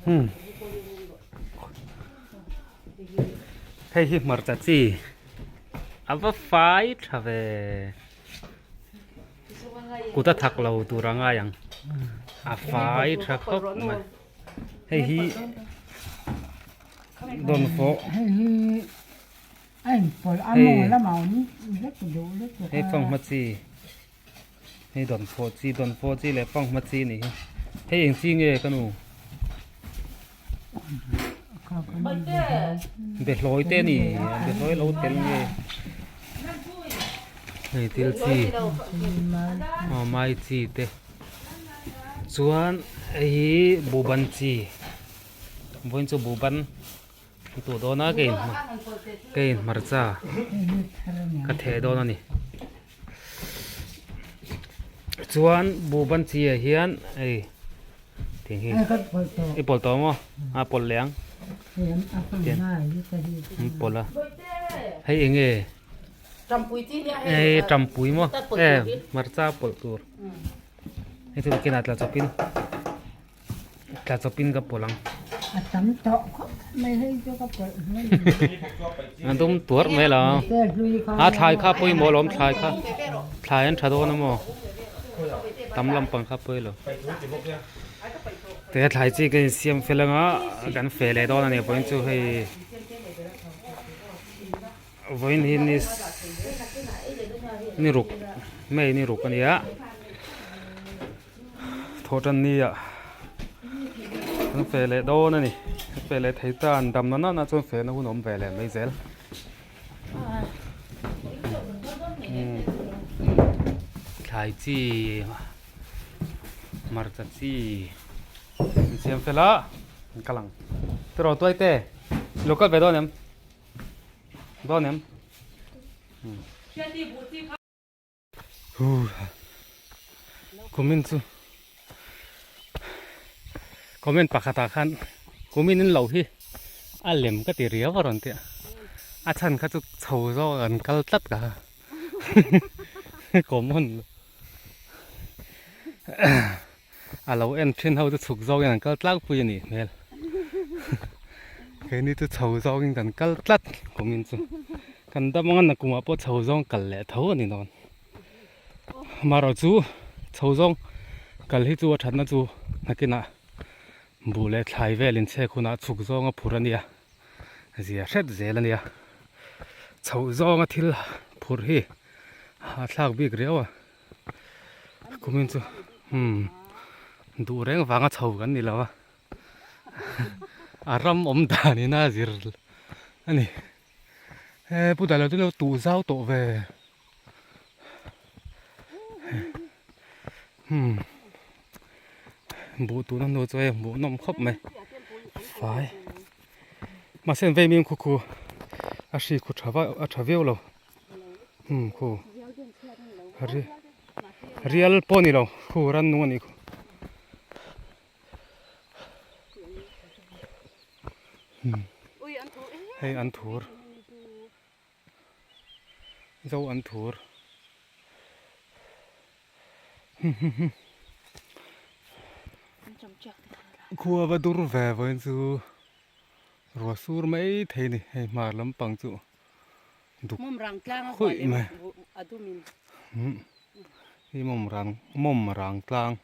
Hmm. Hei hi hmarcha chi a va fai tha ve. Kut a thak lo tur a ngai ang. A fai tha khawp mai. Hei hi dawnfawh. Hei hi a inpawlh a mawng lamah awm vek duh lutuk a. Hei fanghma chi. Hei dawnfawh chi dawnfawh chi leh fanghma chi a nih hi. Hei eng chi nge ka nu? Behlawi te a ni behlawi lo tel nge hei thil chi aw mai chi te chuan hei hi buhban chi vawiin chu buhban an tuh dawn a kei in hmarcha ka theh dawn a ni chuan buhban chi ah hian hei. Tiang hi i pawlh tawh maw a pawlh leh ang tiang an pawlh a hei eng nge hei tampui maw e hmarcha pawlh tur hei chu kinah tla chawpin tla chawpin ka pawlh ang a tam tawh khawp mai hei chu ka pawlh hman a dum tuarh mai lo a thlai kha pawimawh alawm thlai kha thlai an tha dawn a maw. Tam lampang kha pawi lo. Te thlai chi ka insiam fel anga kan fe leh dawn a ni vawiin chu hei vawiin hi ni ni ruk May ni ruk a ni a thawhtan ni ah kan fe leh dawn a ni kan fe leh thei tan dam na nana chuan fe na hun a awm ve leh mai zel. Thlai chi hmarcha chi an siam fel a an kal ang tiraw tuai te lo kal ve dawn em dawn em kumin chu comment pakhatah khan kumin in lo hi a lem ka ti riau a rawn ti a a chhan kha chu chho zawk an kal tlat ka common a lo en thin ho chu chhuk zawkin an kal tlangpui a nih hmel keini chu chho zawkin kan kal tlat kumin chu kan dam anga nakumah pawh chho zawng kal leh tho a ni dawn amaherawh chu chho zawng kal hi chu a thatna chu nakinah buh leh thlai vel inchhek hunah chhuk zawnga phur a nia zia hret zel a nia chho zawnga thil phur hi hahthlak bik riau a. Kumin chu umm duh reng vanga chho kan ni lo a a ram awm dan in a zir a ni he pu dalo chu lo tuh zau tawh ve umm buh tuna hnu chu hei hmuh nawm khawp mai fai mahse an vei mim khu khu a hri khu tha vak a tha viau lo. Hmm khu ri rial pawh a ni lo khu rannung a nih khu hmm hei an thur zo an thur khua va dur ve vawiin chu ruah sur mai thei a ni hei hmar lampang chu. duk khuih mai hi mawm rang mawm rang tlang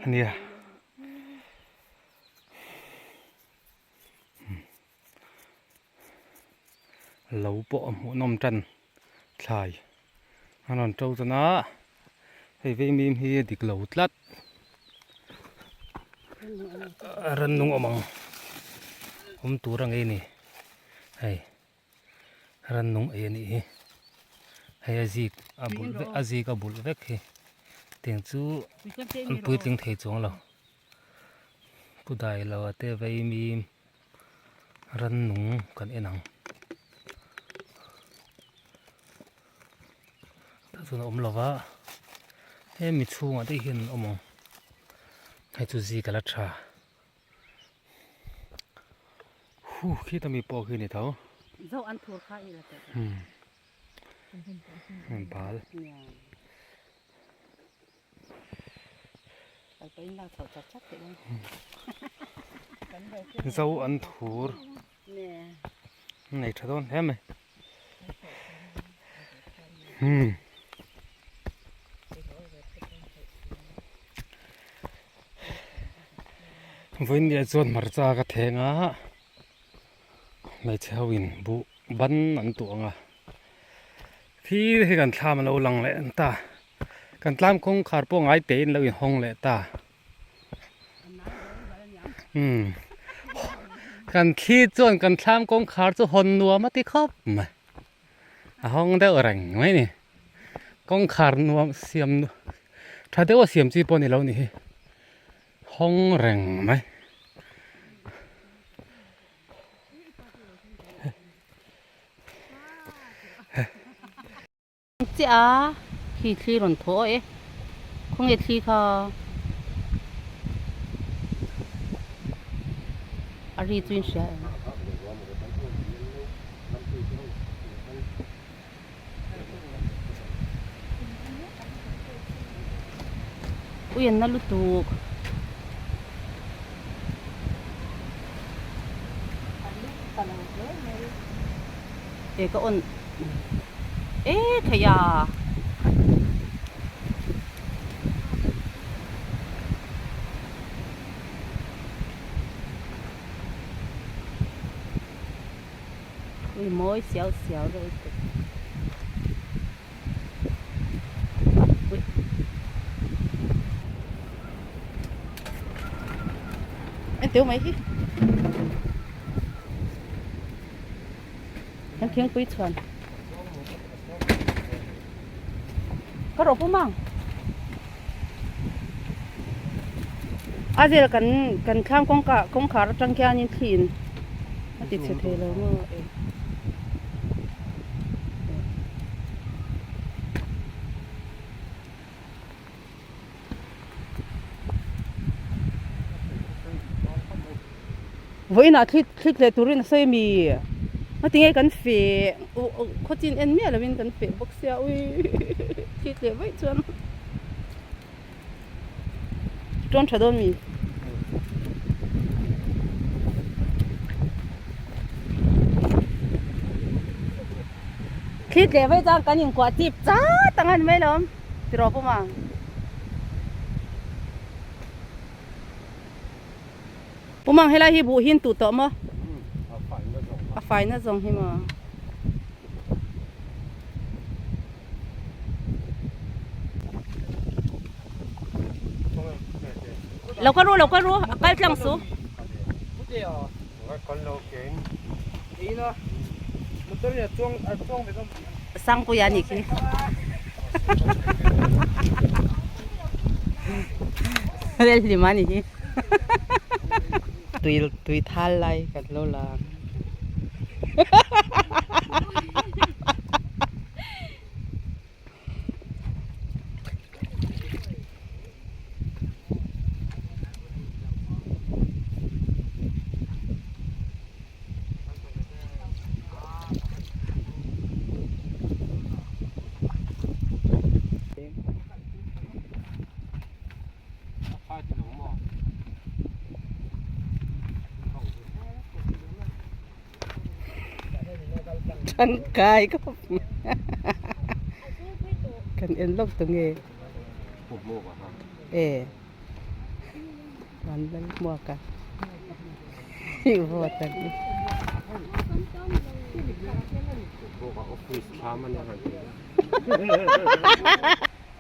a nia lo pawh a hmuhnawm tan thlai a rawn to tan a hei veimim hi a dik lo tlat rannung awm ang awm tur a ngei a ni. Hei rannung ei a nih hi hei a zik a bulh vek a zik a bulh vek hi tiang chu an puitling thei chuang lo pu dai lo a te vei mi rannung kan en ang tah chuan a awm lo va hemi chhungah te hian an awm ang hei chu zik a la tha. Hu khita mi pawh khi ni tho. Zo an thur kha i la te. Hmm. Bal. Al pa in la chho chat chat te. Zo an thur nei tha dawn hle mai hmm vawinia chuan hmarcha ka theng a hmeichhe ho in buh ban an tuah ang a thil hi kan thlam a lo lang leh ta kan tlam kawngkhar pawh ngai tein lo inhawng leh ta. Umm kan thli chuan kan thlam kawngkhar chu hawn nuam a ti khawp mai a hawng deuh reng mai a ni kawngkhar nuam siam tha deuh a siam chi pawh a ni lo ni hi hawng reng mai. Chiah a khi thli rawn thaw e khawnge thli kha a ri chu in hria em ui an na lutuk. E ka on e thei a. Ui mawi siau siau deuh lutuk. Ui. En teu mai hi. Kan thingpui chhuan. Ka rawh pum ang. A vel kan kan thlam kawngka kawngkhar atang khianin thli in a ti chhe thei lo maw e. Vawiinah thli thli tleh turin a sawi a mi? Ngatinge kan feh khawchin en miah lovin kan feh bawk sia ui thli tleh vaih chuan tawn tha dawn mi? Thli tleh vaih chuan kan inkuah chip chat ang a ni mai lo tiraw pawh ma? Pumang helai hi buh hi an tuh tawh maw? A faina zawng hi maw? Lo kal ru, lo kal ru, a kal tlang su. Sangpuia a nih khi. Rel hlim a nih hi. Tui tui thal lai kan lo la ang. Tangkai khawp mai kan en lawk tu nge e van lal hmuak a i vote ang u.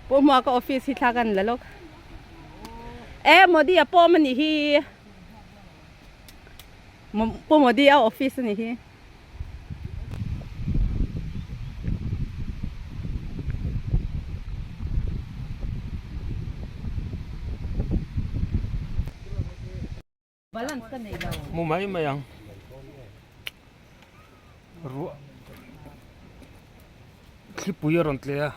Pu Hmuaka office hi thla kan la lawk. E Modi a pawm a nih hi. Pu Modi a office a nih hi. Balance ka nei lo. Mu mai mai ang. Ruah thlipui a rawn tle a.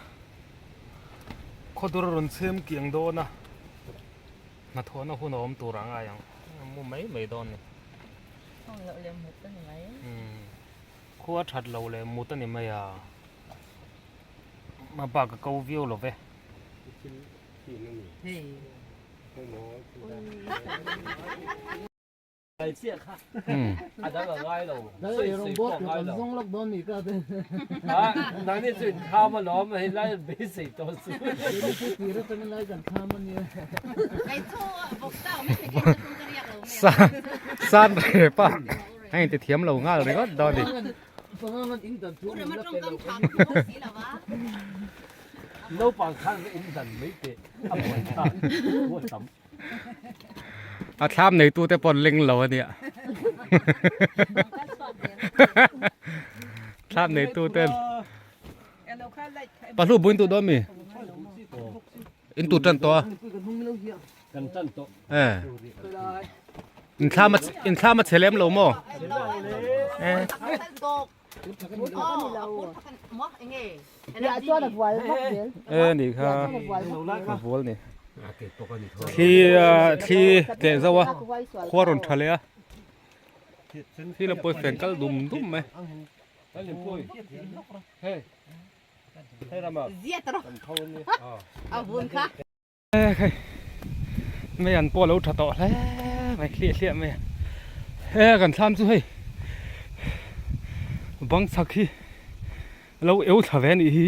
Khawdur a rawn chhem kiang dawn a. Hnathawhna hun a awm tur a ngai ang. Mu mai mai dawn ni. Khua that lo leh mut a ni mai a. A bak a ko viau lo ve. San rep a a inti thiam lo nghal ringawt dawn a ni. A thlam nei tute pawh an leng lo a nia thlam nei tuten pahlu buin tu dawn mi in tu tan tawh a e in thlam in thlam a che lem lo maw e E nih kha a vual ni thli thli tleh zauh a khua rawn tha leh a thil a pawi fen kal dum dum mai. Mei an pawh a lo tha tawh hle mai hliah hliah mai a he kan thlam chu hei bang chhak hi a lo eu thla ve a nih hi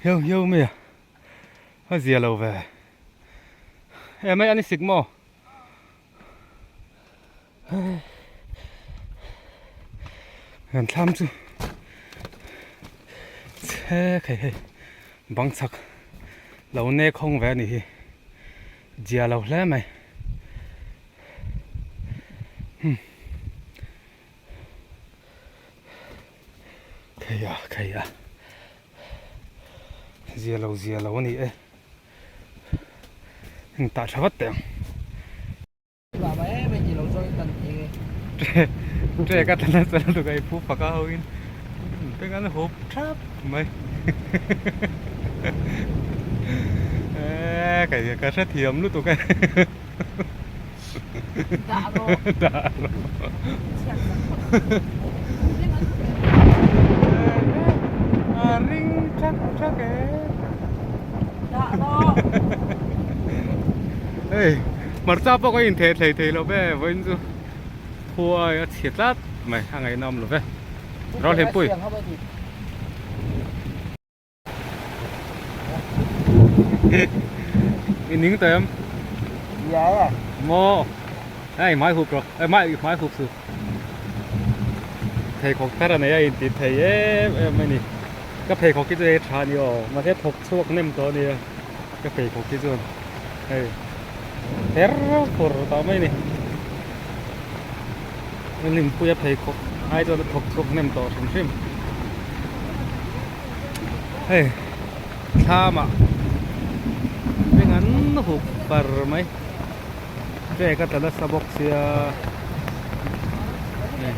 hiau hiau mai a a zia lo ve e mai a ni sik maw kan thlam chu chhe khai hei bang chhak lo nek hawng ve a nih hi zia lo hle mai khei a khei a zia lo zia lo a ni e tah tha vat teh ang. Trek a tla nasa lutuk a i phu fak a ho in beng an hawp thap mai eee kei ka hrethiam lutuk e dah rawh dah rawh a ring thak thak e dah rawh hei. Hmarcha pawh ka intheh thlei thei lo ve vawiin chu khuai a chhe tlat mai a ngaihnawm lo ve Ral Hlimpui. I ning tawh em? Maw hei hmai hup rawh eh hmai hmai hup suh pheikhawk thar a nei a inti thei em em a ni ka pheikhawk hi chu hei tha a ni aw mahse thawk chhuak nem tawh a nia ka pheikhawk hi chuan hei her fur tawh mai a ni hlimpuia pheikhawk ai chuan a thawk chhuak hnem tawh hrim hrim hei thlam ah eng an hup par mai trek a tla nasa bawk sia hei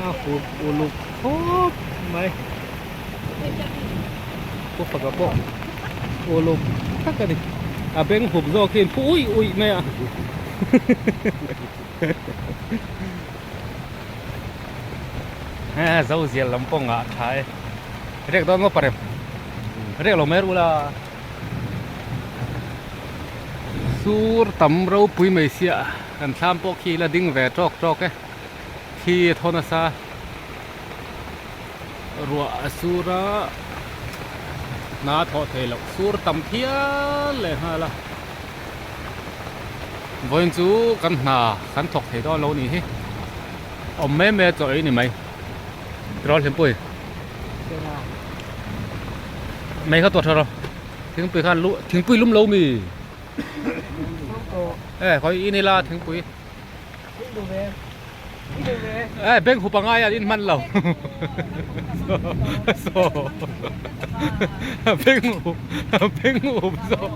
a hup uluk khawp mai. Pu faka pawh uluk tak a ni a beng hup zawk hi phu uih uih mai a a zo zial lam pawh ngah tha e riak dawn maw parem riak lo mai ru la sur tam ropui mai sia kan thlam pawh khi la ding ve tawk tawk e khi a thaw nasa. Ruah a sur a, hna a thawh thei loh sur tam phian leh nghal a. Vawiin chu kan hna kan thawk thei dawn lo nih hi. Awm mai mai a chaw ei ni mai. Tirawl Hlimpui. Mei kha tuah tha rawh. Thingpui khan lu thingpui lum lo mi. E khawi in ila thingpui. Eh bank hup angai an in hman lo so bank hup bank hup zawk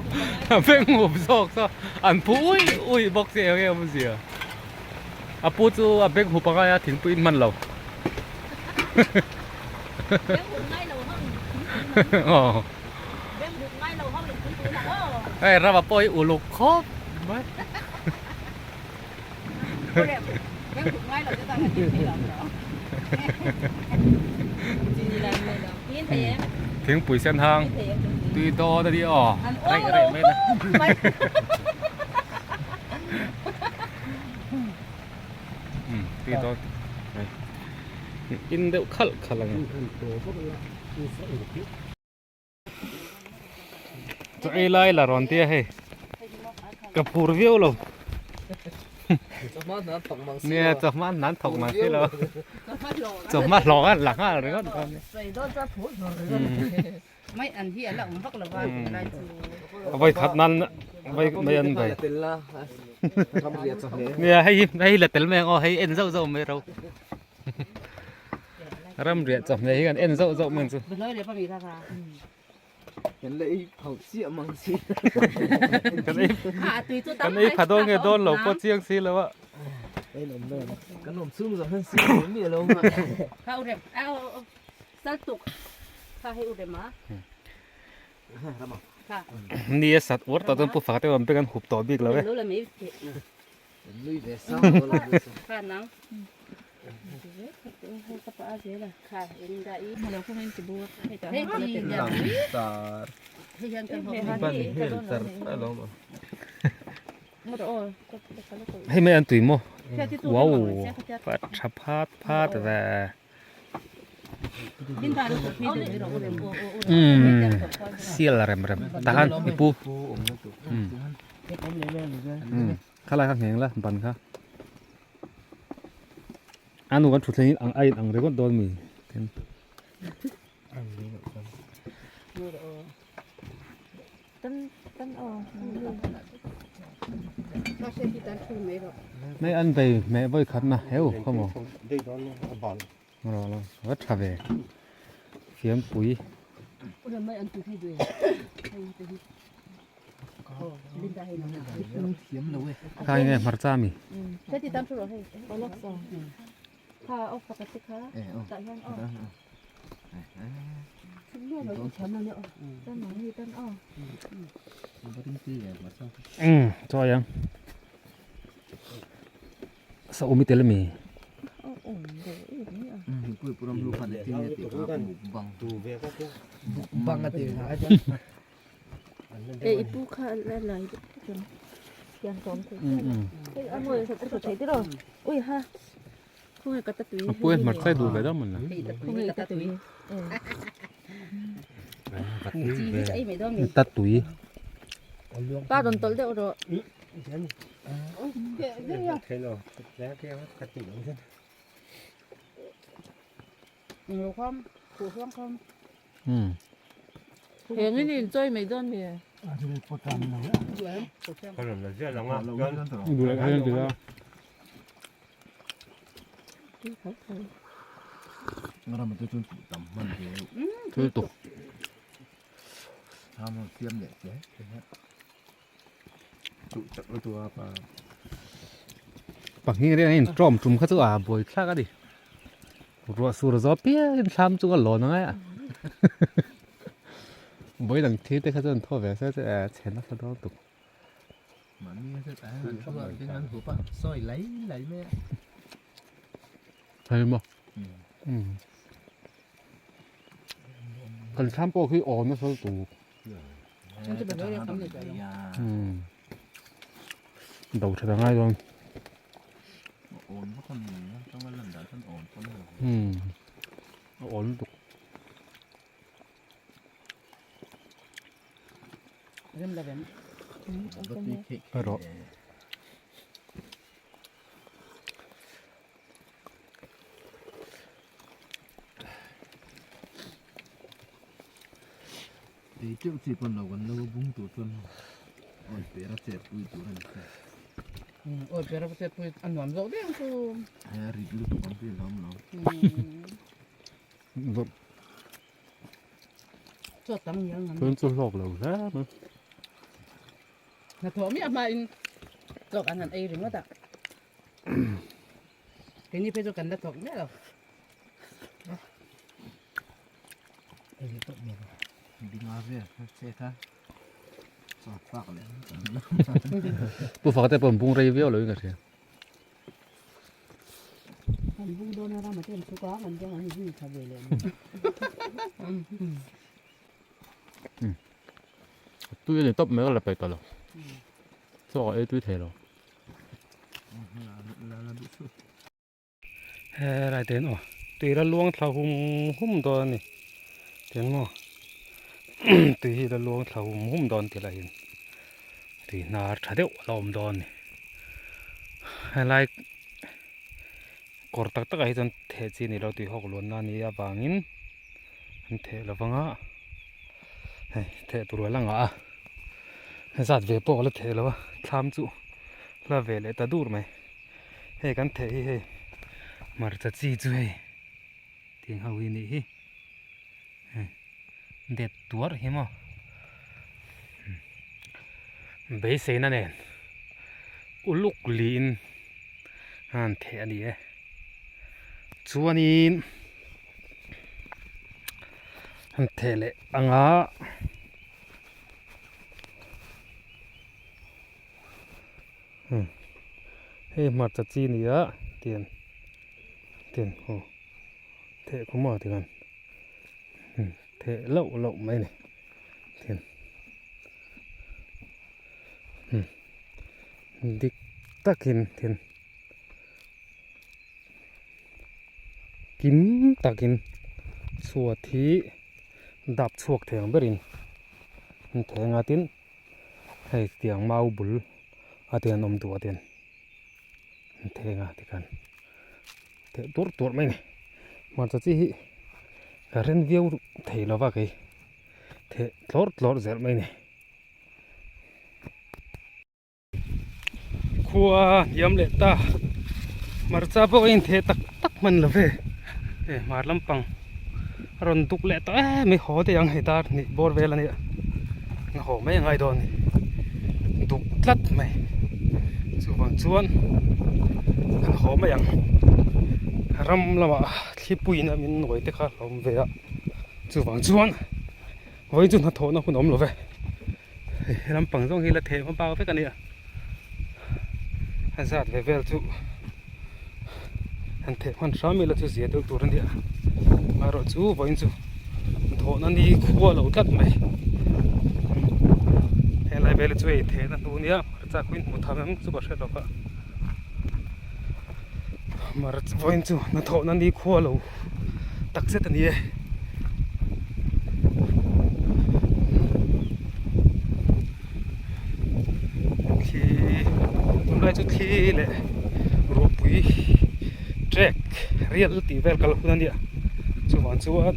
bank hup zawk saw an phu ui ui bawk si eng nge awmzia a pu chu a bank hup angai a thingpui in hman lo hei rama pawh hi uluk khawp mai. Thingpui sen hang tui dawn a ni aw rei rei mai na. tui dawn in deuh khalh khalh ang chaw ei lai la rawn tia hei ka phur viau lo nia chawhma an thawk mang si lo chawhma hlawk a la nghal ringawt dawn Mai an hi a la awm vak lo va tunlai chu. Vai khat nan vai mai an bai. Nia hei hi hei la tel mai ang aw hei en zauh zauh mai ro. Ram riah chawhmeh hi kan en zauh zauh mai ang chu. Kan la ei phauh chiah mang si. Kan ei kan ei pha dawn nge dawn lo pawh chiang si lo a. Kan awm chhung zawh hian siam ve miah lo a. Kha u rem a sal tuk kha hei u rem a. Ni a sat uar tawh chuan pu faka te awm te kan hup tawh bik lo e. Hei mai an tui maw wow tha phat phat ve umm sial rem rem tahan i pu umm khalai kha ngheng la ban kha a nu kan thutthleng in ang a in ang ringawt dawn mi tin Mai an bei meh vawi khat na heu khaw maw va tha ve fiampui kha enge hmarcha ami. Umm chawi ang sa awm i tel ami A pui hmarcha duh ve deuh mawn le. Ta tui. Umm. Thil tuk. Pahnih riang in tawm tum kha chu a buai thlak a ni. Ruah sur zawh piangin thlam chu a lawn angai a. Buai dang thil te kha chuan thaw ve se chu a chhe nasa dawn tuk. Thei maw? Kan thlam pawh khi aw nasa lutuk. Do that a ngai dawn. A awn lutuk. Erawh. Chuan chu hlawk lo hle mai. Hnathawh miah hmain chawk an han ei ringawt a. Keini phei chu kan la thawk miah lo. Pu Faka te pawh an bung rei viau lo in ka hria. An bung dawn a rama te an chhuk a, an bung an zui tha ve leh. Tui a ni tawp mai ka la peih tawh lo. Chaw ka ei tui thei lo. Helai te hian aw tui la luang thla hum hum dawn a ni tiang maw tui hi la luang thla hum hum dawn tih lah in tui hnar tha deuh a la awm dawn a ni helai kawr tak tak ah hi chuan theh chi a ni lo tui hawk luan na a nih avangin an theh lo vang a hei theh tur a la ngah a zat ve pawh a la theh lo a thlam chu la ve leh ta dur mai. Hei kan theh hi hei hmarcha chi chu hei tiang ho hi a nih hi hei det tuar hi maw beiseina nen uluk liin a han theh a ni e chuanin an theh leh anga. Hei hmarcha chi a ni a tian tian aw theh khum a tikhan theh loh loh mai a ni tian dik takin tian kim takin chhuat hi dap chhuak thei ang berin an theh ang a tin. Hei tiang mau bul a te an awm duh a ten an theng a tikhan theh tuarh tuarh mai a ni hmarcha chi hi ka ren viau thei lo va kei theh tlawrh tlawrh zel mai a ni. Khua hniam leh ta hmarcha pawh a intheh tak tak hman lo ve hei hmar lampang a rawn duk leh tawh em mai haw daih ang hei dar hnih bawr vel a nia a haw mai a ngai dawn a ni duk tlat mai chuvang chuan kan haw mai ang ram lamah thlipuiin a min nawi te kha a hlawm ve a chuvang chuan vawiin chu hnathawhna hun a awm lo ve. Hei lampang zawng hi la theh hma bak vek a nia a zat ve vel chu han theh hman hram ila chu zia deuh tur a nia amaherawh chu vawiin chu thawhna ni khua lo tlat mai helai vel hi chu hei thehna hnu a nia hmarcha khaw in hmu tham em chu ka hre lo va hmarcha vawiin chu hnathawhna ni khua lo. Tak zet a ni e. Thli tunlai chu thli leh ruahpui trek rial tih vel kal hun a nia chuvang chuan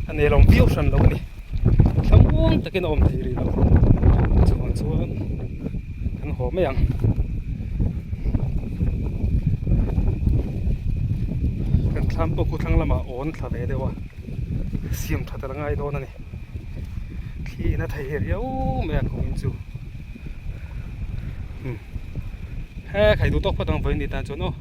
a nelawm viau hran lo a ni thlamuang takin a awm thei rih lo chuvang chuan kan haw mai ang. Kan thlam pawh khu thlang lamah awn thla ve deuh a siam that a la ngai dawn a ni thli in a thei riau mai a kumin chu he khai duh tawk phawt ang vawiin ni tan chuan aw.